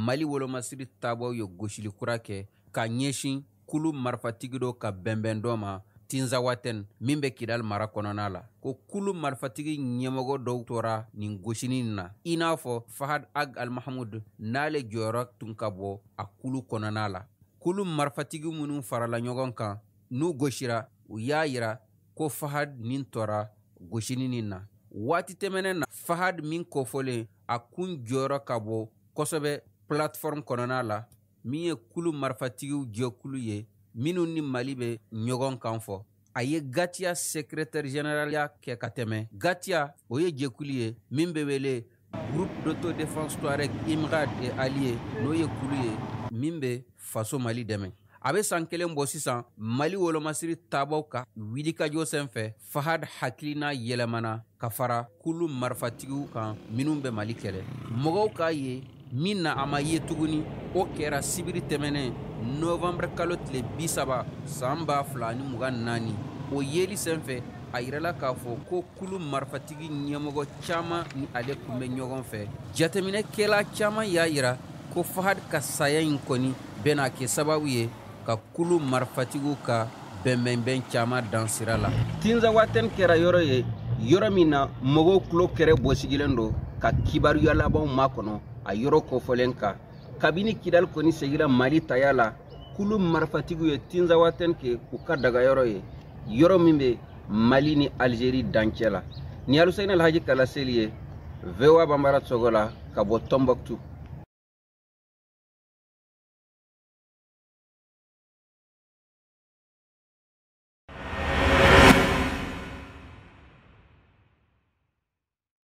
Mali wolomasiri tabaw ye gosili kura kɛ ka ɲɛsin kulu marifatigi dɔ ka bɛnbɛn dɔ ma Tinzawatɛn min bɛ Kidali mara kɔnɔna la, ko kulu marifatigi ɲɛmɔgɔ dɔw tora nin gosini na, i n'a fɔ Fahad Ag Al-Mahmoud, n'ale jɔyɔrɔ tun ka bɔ a kulu kɔnɔna la. Kulu marifatigi minnu farala ɲɔgɔn kan n'u gosira, u y'a yira ko Fahad nin tora gosini nin na. Waati tɛmɛnen na, Fahad min kofɔlen, a kun jɔyɔrɔ ka bɔ kosɛbɛ plateforme kɔnɔna la, min ye kulu marifatigiw jɛkulu ye minnu ni Mali bɛ ɲɔgɔn kan fɔ. A ye GATIA secrétaire général ya kɛ ka tɛmɛ. GATIA, o ye jɛkulu ye min bɛ wele Groupe d'autodéfense Touareg Imghad et Alliés, n'o ye kulu ye min bɛ faso Mali dɛmɛ. A bɛ san kelen bɔ sisan, Mali wolomasiri tabaw ka wulikajɔ senfɛ, Fahad hakilina yɛlɛmana ka fara kulu marifatigiw kan minnu bɛ Mali kɛlɛ. Mɔgɔw k'a ye min na a ma ye tuguni, o kɛra sibiri tɛmɛnen novembre kalo tile 30 san 2024. O yeli senfɛ, a yirala k'a fɔ ko kulu marifatigi ɲɛmɔgɔ caman ni ale tun bɛ ɲɔgɔn fɛ. Jateminɛkɛla caman y'a yira ko Fahad ka saya in kɔni bɛna kɛ sababu ye ka kulu marifatigiw ka bɛnbɛnbɛn caman dan sira la. Tinzawatɛn kɛra yɔrɔ ye, yɔrɔ min na mɔgɔw tulo kɛrɛ bɔsigilen don ka kibaruya labanw makɔnɔ a yɔrɔ kofɔlen kan. Kabini Kidali kɔni segira Mali taya la, kulu marifatigiw ye Tinzawatɛn kɛ u ka dagayɔrɔ ye, yɔrɔ min bɛ Mali ni Algérie dancɛ la. Ni Aluseni Alhaji Kalaseli ye, VOA Bambara tɔgɔ la ka bɔ Tombouctou.